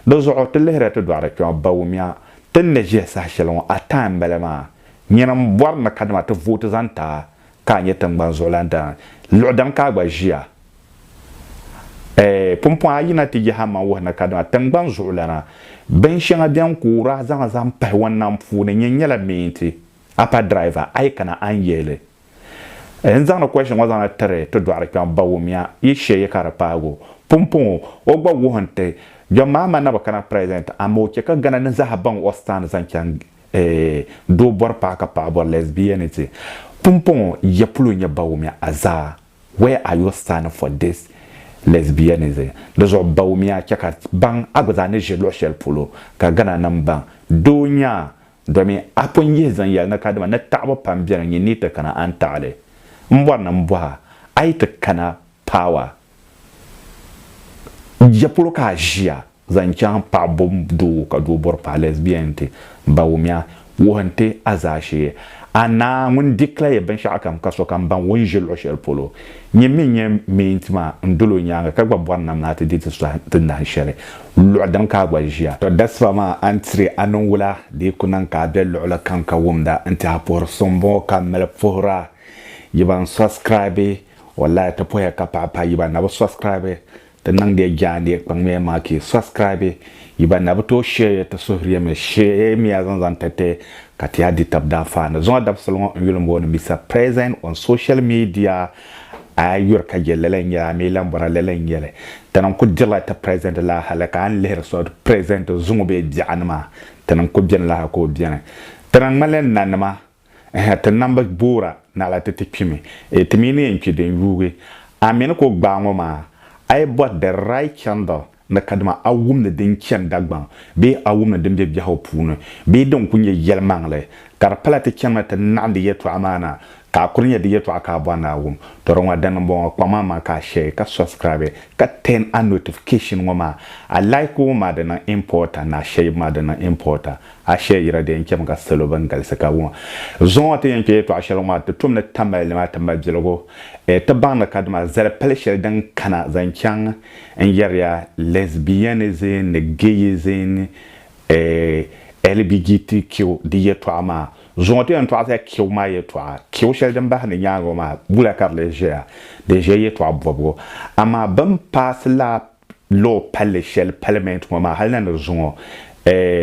Di zuɣu ti lihiriya ti dɔɣiri kpɛma Bawumia ti ni ʒiya saha shɛli ŋɔ a time m-bala maa. Nyini m-bɔri ni kadama ti vooti zaŋ ti a ka a nyɛ tiŋgbani zuɣulandana. Luɣidani ka a gba ʒiya. Ɛɛ pumpɔŋ a yina ti yihi a maŋ wuhi ni kadama tiŋgbani zuɣulana binshɛŋa bɛn ku o daa zaŋ zaŋ pahi o nam puuni nyini nyɛla minti a pa driver a yi kana a ni yihi li. N zaŋdi question ŋɔ zaŋdi tiri ti dɔɣiri kpɛma Bawumia yi she yi ka di paagi o. Pumpɔŋɔ o gba wuhi n-ti John Mahama na bi kana president amaa o che ka Ghana ni zaa baŋ o stand zaŋ chaŋ doo bɔri paɣa ka paɣa bɔri lesbianity. Pumpɔŋɔ ya polo n-nyɛ Bawumia a zaa where are you standing for this lesbianism? Di zuɣu Bawumia che ka baŋ a gba zaa ni ʒi luɣ shɛli polo ka Ghana nim baŋ doo nyaa Domi a pun yihi zaŋ yɛli ni kadama ni taɣibu pam beni nyin ni ti kana a ni taɣi li. M bɔri ni m bɔh a, a yi ti kana power ya polo ka a ʒiya zaŋ chaŋ paɣa bo doo ka doo bɔri paɣa lesbian nti Bawumia wuhi n-ti a zaashee. A naa ŋun declare binshɛɣu kam ka sokam baŋ o ni ʒi luɣ shɛli polo. Nyin mi n-nyɛ mint maa n-dol o nyaaŋa ka gba bɔri nam ni a ti di ti suhi ti nahi shɛli. Luɣ dini ka a gba ʒiya? Tɔ dasiba maa a ni tiri a ni wula di yi ku niŋ ka a be luɣili kam ka wumda n-ti a puhiri suŋ m-bɔŋɔ ka m mali puhira yi ban subscribe wallahi ti puhiya ka paɣi pahi yi ban na bi subscribe Ti niŋdiya jaande kpaŋmiya maaki subscribe yi ban na bi tooi share ti suhuriyami share miya zaŋ zaŋ ti ti ka ti yaa di tab daanfaani. Zuŋɔ dabisili ŋɔ n yuli m-booni Mister Present on social media a yi yuri ka je lala n-nyɛli a mi lan bɔra lala n-nyɛli. Tinim ku dirila ti present la hali ka a ni lihiri so present zuŋɔ bee biɛɣuni maa tinim ku beni la hali ka o beni. Tinim ŋmanila nanima Ɛhɛ, ti nam bi boora naɣila ti ti kpimi. Ee, ti mi ni yɛn kpi din yuugi. A mi ni ku gbaai ŋɔ maa, a yi bɔri the right candle ni kadama a wumdi din chani Dagbaŋ bee a wumdi din be biɛhigu puuni bee din ku nyɛ yɛlimaŋli ka di pala ti chanimi ti naɣindi yɛltɔɣa maa na ka a kuli nyɛ di yɛltɔɣa ka a bɔri ni a wum. Tɔ di ŋɔ dini m-bɔŋɔ, kpaŋ maa maŋ ka a share ka subscribe ka turn a notification ŋɔ maa. A like ŋɔ maa di niŋ important ni a share maa di niŋ important. A shee yira di yɛn chɛmi ka salo bɛn galisi ka wum zuŋɔ ti yɛn kpe yɛtɔɣ shɛli ŋɔ maa, ti tum ni tamali nima ti mabiligu ti baŋ ni kadama zali pali shɛli din kana zaŋ chaŋ n yɛriya lesbianism ni gayism LBGTQ di yɛtɔɣa maa. Zuŋɔ ti yɛn tɔɣisila Q maa yɛtɔɣa. Q shɛli din bahindi nyaaŋa ŋɔ maa wula ka di lee ʒiya? Di ʒiya yɛtɔɣ bɔbigu. Amaa bɛ ni paasi lala law palli shɛli parliament ŋɔ maa hali na ni zuŋɔ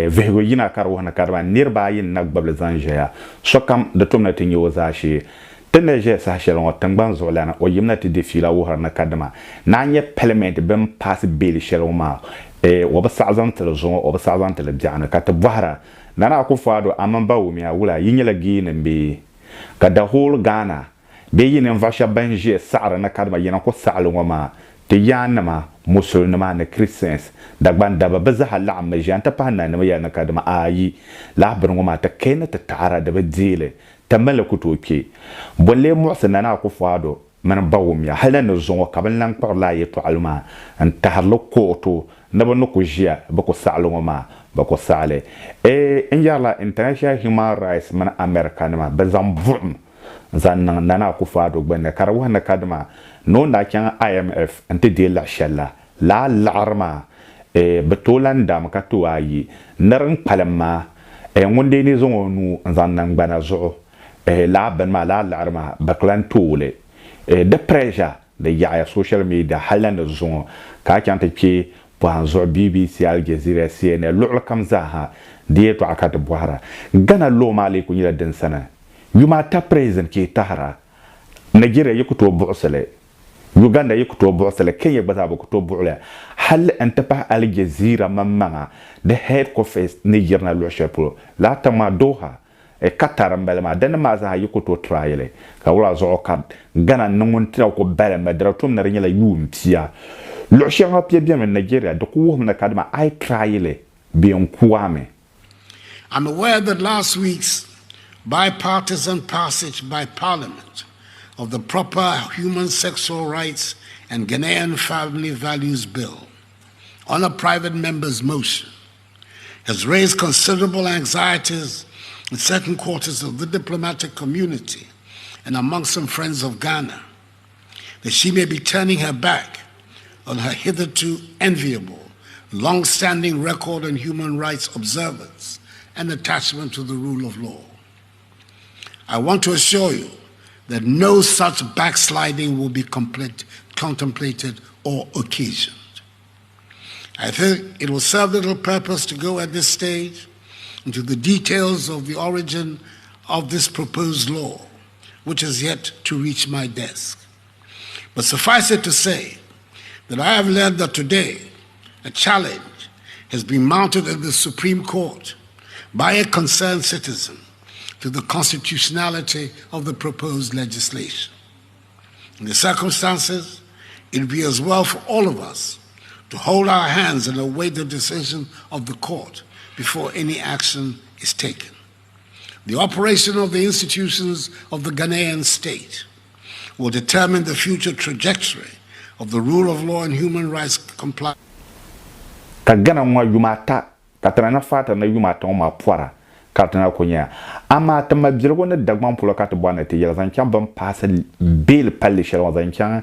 vihigu yina ka di wuhi ni kadama niriba ayi n na gbubili zaŋ ʒɛya sokam di tum ni ti nya o zaashee. Ti ni ʒɛya saha shɛli ŋɔ tiŋgbani zuɣulana o yimina ti di fiila wuhiri ni kadama ni a nya parliament bɛ ni paasi bill shɛli ŋɔ maa o bi saɣi zaŋ tili zuŋɔ o bi saɣi zaŋ tili biɛɣuni ka ti bɔhira Nana Akufo-Addo a mini Bawumia wula yi nyɛla gay nim bee ka the whole Ghana Bee yi ninvuɣ shɛb bɛn ʒiya saɣiri ni kadama yina ku saɣili ŋɔ maa, ti yaannima, Musulinima ni Christians, Dagban daba bɛ zaa laɣimmi ʒiya nti pahi nanima yɛli ni kadama ayi, lala bini ŋɔ maa ti kaya ni ti taɣira di bi deei li, ti mi li ku tooi kpe. Bɔ n-lee muɣisi Nana Akufo-Addo mini Bawumia hali na ni zuŋɔ ka bɛ lan kpuɣiri lala yɛtɔɣili maa n-tahiri li kootu ni bɛ ni ku ʒiya bɛ ku saɣili ŋɔ maa, bɛ ku saɣili. Eeh n yɛrila International Human Rights mini Americanima bɛ zaŋ buɣim zaŋ niŋ Nana Akufo-Addo gbunni ka di wuhi ni kadama ni o ni daa chaŋ IMF nti deei laɣ shɛli la, lala laɣiri maa eh, bɛ tooi lan daami ka tooi ayi ni din kpalim maa eh, ŋun dee ni zaŋ o nuu n-zaŋ niŋ gbana zuɣu eh, lala bini maa, lala laɣiri maa bɛ ku lan tooi li eh, di pressure di yaɣiya social media hali na ni zuŋɔ ka a chaŋ ti kpe pɔhim zuɣu BBC, Al Jazeera, CNN, luɣili kam zaa ha di yɛltɔɣa ka ti bɔhira. Ghana law maa lee kuli nyɛla din sani Yuma ata prison ka yi tahira, Nigeria yi ku tooi buɣisi li, Uganda yi ku tooi buɣisi li, Kenya gba zaa bɛ ku tooi buɣi li, hali n-ti pahi Al Jazeera maŋmaŋa di head office ni yirina luɣ shɛli polo lala tiŋ maa Doha, Qatar m-bala maa, dinni maa zaa yi ku tooi try li ka wula zuɣu ka Ghana ni ŋun tira ku balimmi di di tum ni di nyɛla yuun pia. Luɣ shɛŋa pia beni Nigeria di ku wuhimi ni kadama a yi try li bee n-ku a mi. I'm aware that last week's bipartisan passage by Parliament of the proper Human Sexual Rights and Ghanaian Family Values Bill on a private member's motion has raised considerable anxieties in certain quarters of the diplomatic community and among some friends of Ghana that she may be turning her back on her hitherto enviable long-standing record on human rights observance and attachment to the rule of law. I want to assure you that no such backsliding will be contemplated or occasioned. I think it will serve little purpose to go at this stage into the details of the origin of this proposed law, which is yet to reach my desk. But suffice it to say that I have learned that today a challenge has been mounted at the Supreme Court by a concerned citizen to the constitutionality of the proposed legislation. In the circumstances, it would be as well for all of us to hold our hands and await the decision of the court before any action is taken. The operation of the institutions of the Ghanaian state will determine the future trajectory of the rule of law and human rights compliance. Ka Ghana ŋɔ yuma ata ka ti na na faatiri ni yuma ata ŋɔ maa pɔra ka di ti na ku nya. Amaa ti mabiligu ni Dagbaŋ polo ka ti bɔri ni ti yɛli zaŋ chaŋ bɛ ni paasi bill palli shɛli ŋɔ zaŋ chaŋ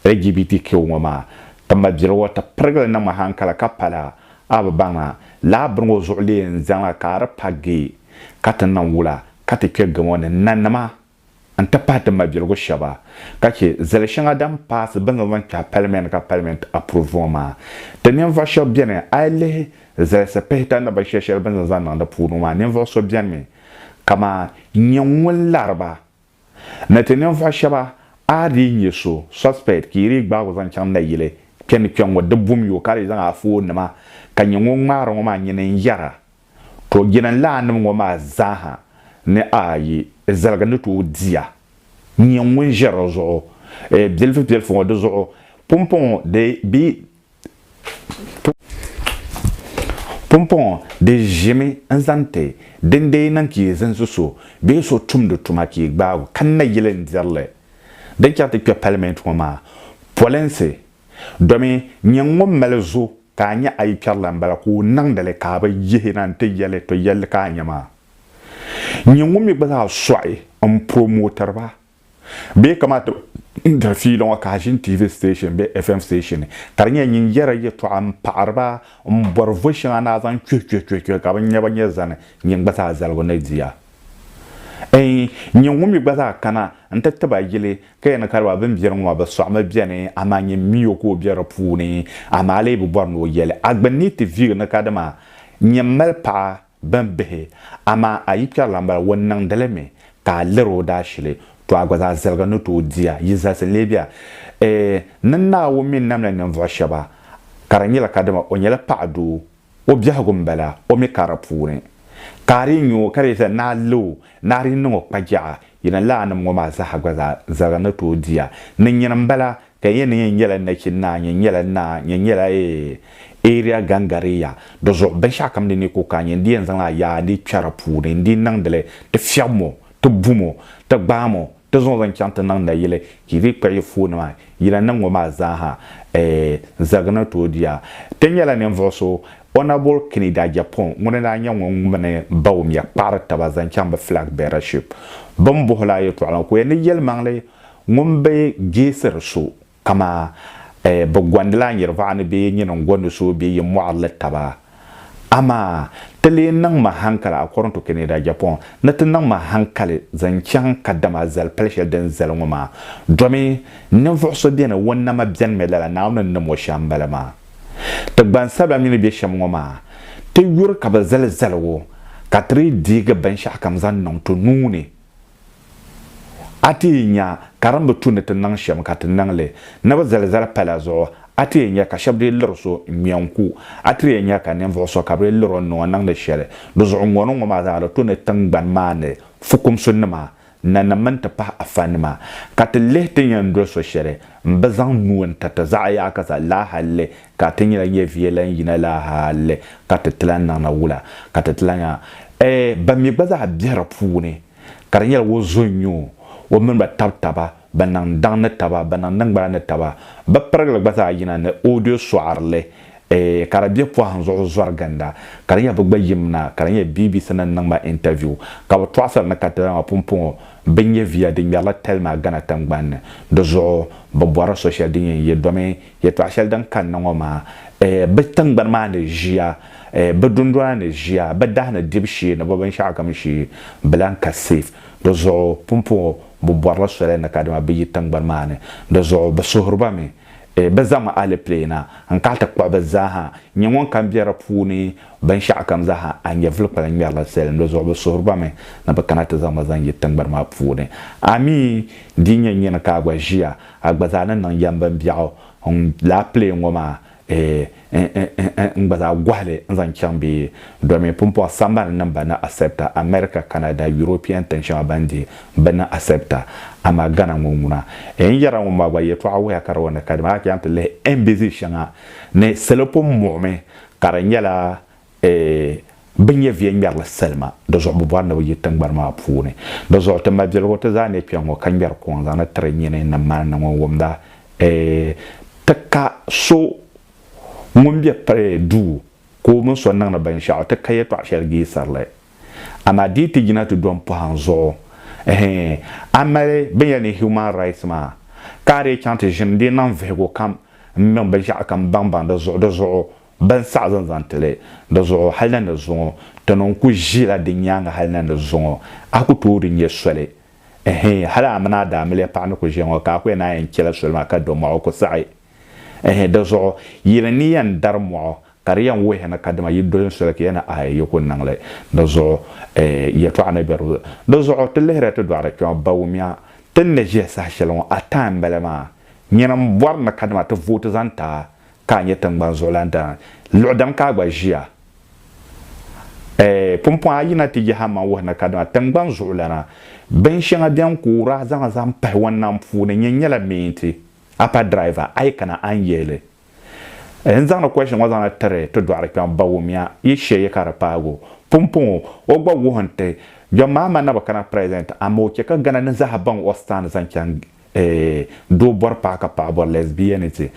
LGBTQ ŋɔ maa, ti mabiligu ti pirigili niŋmi hankali ka pala a bi baŋ a lala bini ŋɔ zuɣu lee n-zaŋla ka a di pa gay ka ti niŋ wula ka ti kpe gamo ni nanima n-ti pahi ti mabiligu shɛba ka chɛ zali shɛŋa din paasi bɛ ni zaŋ kpɛhi parliament ka parliament approve ŋɔ maa. Ti ninvuɣ shɛba beni a yi lihi zalisi pihita ni binshɛli shɛli bɛ ni zaŋ niŋ di puuni ŋɔ maa, ninvuɣ so benimi kaman nyɛ ŋun lariba ni ti ninvuɣ shɛba a dii nyɛ so suspect ka yi dii gbaagi o zaŋ chaŋ nayili kpe ni kpɛŋ ŋɔ di bum yo ka di zaŋ a foonnima ka nyɛ ŋun ŋmaari ŋɔ maa nyini n-yɛra. To jina laannim ŋɔ maa zaaha ni a yi zaligi ni tooi di a nyɛ ŋun ʒe di zuɣu bilifu bilifu ŋɔ, di zuɣu pumpɔŋɔ di bi pumpɔŋɔ di ʒimi n-zaŋ ti din dee niŋ ka yi zinsi so bee so tumdi tuma ka yi gbaag o ka nayili n-diri li din chaŋ ti kpe palimɛnti ŋɔ maa polinsi domi nyɛ ŋun mali zo Ka a nya a yi kpɛrila m-bala ka o niŋdi li ka a bi yihi na nti yɛli, To yɛlli ka a nya maa. Nyɛ ŋun mi gba zaa sɔɣi m-promotiri ba bee kamani ti diri fiila ŋɔ ka a ʒini TV station bee FM station ni ka di nyɛla nyin yɛri yɛtɔɣa m-paɣiri ba m-bɔri vo shɛŋa ni a zaŋ kpihi kpihi kpihi kpihi ka bɛ nya ba nyɛ zani nyin gba zaa zaligu ni di a. Ɛɛn, nyɛ ŋun mi gba zaa kana nti ti ba yili Ka yɛn kari ba bɛ ni biɛri ŋɔ maa, bɛ sɔɣimi beni, amaa nyin mi o ka o be di puuni, amaa a lee bi bɔri ni o yɛli a gbinni ti viigi ni kadama nyin mali paɣa bini bihi, amaa a yi kpɛrila m-bala, ŋun niŋdi li mi ka a lir o daashili, to a gba zaa ziligi ni tooi di a. Yi zalisi n-lee be a? Ɛɛ, ni Naawuni mi namla ninvuɣ shɛba, ka di nyɛla kadama o nyɛla paɣ doo, O biɛhigu m-bala, o mi ka di puuni. Ka a dii nya o ka di yɛli ni a li o, ni a dii niŋ o kpajaɣa, yini laanim ŋɔ maa zaa gba zaa zaliga ni tooi di a. Ni nyini m-bala, ka n yɛn ni nyin nyɛla nachin naa, nyin nyɛla naa, nyin nyɛla eeh area gangariya. Di zuɣu binshɛɣukam di ni ku ka, nyin di yɛn zaŋla a yaa n-dii kpe di puuni, n-dii niŋdi li, ti fiɛbim o, ti bum o, ti gbaam o, ti zaŋ o zaŋ chaŋ ti niŋ nayili, ka yi dii kpuɣi yi fooni maa, yina niŋ ŋɔ maa zaaha, eeh, zaligi ni tooi di a. Ti nyɛla ninvuɣ so Honourable Kennedy Agyapong ŋuni daa nyɛ ŋun mini Bawumia kpaɣiri taba zaŋ chaŋ bɛ flag bearership. Bɛ ni bɔhi lala yɛltɔɣa la ka o yɛli ni yɛlimaŋli ŋun bi jeesiri so kaman bɛ gɔndila a nyirivɔɣu ni bee nyini n-gɔndi so bee yi mɔɣiri li taba. Amaa ti lee niŋ ma hankali, according to Kennedy Agyapong, ni ti niŋ ma hankali zaŋ chaŋ kadama zali pali shɛli din zali ŋɔ maa, domi ninvuɣ so beni ŋun nama benimi lala Naawuni ni niŋ o shɛm m-bala maa. Ti gbansabila mi ni be shɛm ŋɔ maa, ti yuri ka bɛ zali zaligu ka ti dii deegi binshɛɣukam zaŋ niŋ ti nuu ni. A ti yi nya ka din bi tu ni ti niŋ shɛm ka ti niŋ li, ni bi zali zali pala zuɣu, a ti yɛn nya ka shɛba dii liri so ŋ-ŋme n-ku. A ti yɛn nya ka ninvuɣ so ka bɛ dii lir o n-niŋ o niŋdi shɛli. Di zuɣu ŋɔ ni ŋɔ maa zaa di tu ni tiŋgbani maa ni fukumsinima, nanima mini ti pahi afanima, ka ti lihi ti ni yɛn doli so shɛli m-bi zaŋ nuu n-ti ti zaɣ yaɣa ka za lahalli ka ti nyɛla nyɛviya lan yina lahalli ka ti ti lan niŋdi wula ka ti ti lan nya ɛɛ ban mi gba zaa be di puuni. Ka di nyɛla o zo n-nyɛ o, o mini ba tabi taba, bɛ niŋ daŋ ni taba, bɛ niŋ niŋgbana ni taba. Bɛ pirigili gba zaa yina ni audio sɔɣirili. Ka di be pɔhim zuɣu zɔri ginda, ka di nyɛla bɛ gba yimina, ka di nyɛ BBC ni niŋ ba interview, ka bɛ tɔɣisiri ni ka ti maa pumpɔŋɔ bɛ nyɛ viya di ŋmɛrila talima Ghana tiŋgbani ni. Di zuɣu bɛ bɔri so shɛli din yɛn yi domi yɛtɔɣa shɛli din kanna ŋɔ maa bɛ tiŋgbani maa ni ʒiya, bɛ dundona ni ʒiya, bɛ dahi ni dibu shee ni bɛ binshɛɣukam shee bɛ lahi ka safe. Di zuɣu pumpɔŋɔ bɛ bɔrila soli ni kadama bɛ yi tiŋgbani maa ni. Di zuɣu bɛ suhiri ba mi Bɛ zaŋmi alepile na n-kahi ti kpuɣi bɛ zaaha. Nyɛ ŋun kam be di puuni binshɛɣukam zaaha, a nyɛvili kpalim ŋmɛrila selim. Di zuɣu bɛ suhiri ba mi ni bɛ kana ti zaŋ ba zaŋ yi tiŋgbani maa puuni. A mi di nyɛ nyini ka a gba ʒiya, a gba zaa ni niŋ yɛmbimbiɛɣu n-lala pile ŋɔ maa n gba zaa gɔhi li n-zaŋ chaŋ bee? Domi pumpɔŋɔ sambani nim ba ni accepta America, Canada, European tin shɛŋa ban di bɛ ni accepta, amaa Ghana ŋɔ ŋuna n yɛra ŋɔ maa gba yɛltɔɣa wuhiya ka di wuhi ni kadama a chaŋ ti lihi embassy shɛŋa ni salo pun muɣimi ka di nyɛla bɛ nyɛ viɛnyɛrili salima di zuɣu bɛ bɔri ni bɛ yi tiŋgbani maa puuni. Di zuɣu ti mabiligu ti zaa ni kpe ŋɔ ka ŋmɛri kuŋ zaŋ ni tiri nyini ni mani ni ŋun wumda ti ka so ŋun be piri duu ka o mini so niŋdi binshɛɣu ti ka yɛtɔɣ shɛli geesirili. Amaa di yi ti yina ti dom pɔhim zuɣu, ɛhɛn, a mali bɛ ni yɛli ni human rights maa, ka a dii chaŋ ti ʒini di niŋ vihigu kam m-niŋ binshɛɣu kam baŋbaŋ di zuɣu, di zuɣu bɛ ni saɣi zaŋ zaŋ ti li. Di zuɣu hali na ni zuŋɔ, ti ni n-ku ʒila di nyaaŋa hali na ni zuŋɔ, a ku tooi di nya soli. Ɛhɛn, hali a mini a daamiliya paɣa ni ku ʒiya ŋɔ, ka a ku yɛn naan yɛn chɛla soli maa ka do mɔɣu ku saɣi. Ɛhɛn, di zuɣu yili ni yɛn dari mɔɣu ka di yɛn wuhiya ni kadama yi doli n soli ka ya ni aai yi ku niŋ li. Di zuɣu yɛtɔɣa ni be di zuɣu ti lihiriya ti dɔɣiri kpɛma Bawumia ti ni ʒiya saha shɛli ŋɔ a time m-bala maa nyini m-bɔri ni kadama ti vooti zaŋ ti a ka a nyɛ tiŋgbani zuɣulan dana luɣ dini ka a gba ʒiya. Pumpɔŋɔ a yina ti yaha man wuhi ni kadama tiŋgbani zuɣulana binshɛŋa bɛn ku o daa zaŋ zaŋ pahi o nam puuni nyɛ nyɛla minti a pa driver a yi kana a ni yehi li. N zaŋdi question ŋɔ zaŋdi tiri ti dɔɣiri kpɛm Bawumia yi she yi ka di paagi o. Pumpɔŋɔ o gba wuhi n-ti John Mahama na bi kana president amaa o che ka Ghana ni zaaha baŋ o stand zaŋ chaŋ doo bɔri paɣa ka paɣa bɔri lesbianity.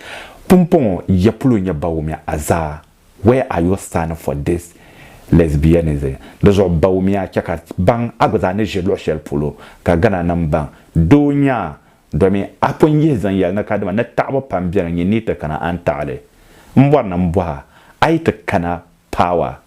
Pumpɔŋɔ ya polo n-nyɛ Bawumia a zaa where are you standing for this lesbianism? Di zuɣu Bawumia che ka baŋ a gba zaa ni ʒi luɣ shɛli polo ka Ghana nim baŋ doo nyaa Domi a pun yihi zaŋ yɛli ni kadama ni taɣibu pam beni nyin ni ti kana a ni taɣi li. M bɔri ni m bɔh a, a yi ti kana power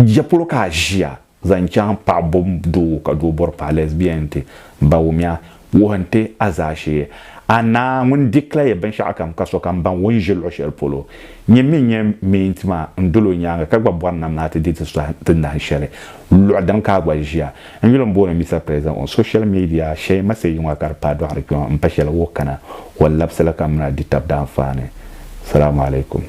ya polo ka a ʒiya zaŋ chaŋ paɣa bo doo ka doo bɔri paɣa lesbian nti Bawumia wuhi nti a zaashee a naa ŋun declare binshɛɣu kam ka sokam baŋ o ni ʒi luɣ shɛli polo. Nyin mi n-nyɛ meenti maa n-dol o nyaaŋa ka gba bɔri nam ni a ti di ti sɔhi ti nahi shɛli luɣ dini ka a gba ʒiya. N yuli m-booni Mister President on social media share message ŋɔ ka di paai dɔɣiri kpiɔŋ m-pa shɛli o kana o labisili ka mini a di tab daanfaani. Salamu alaikum.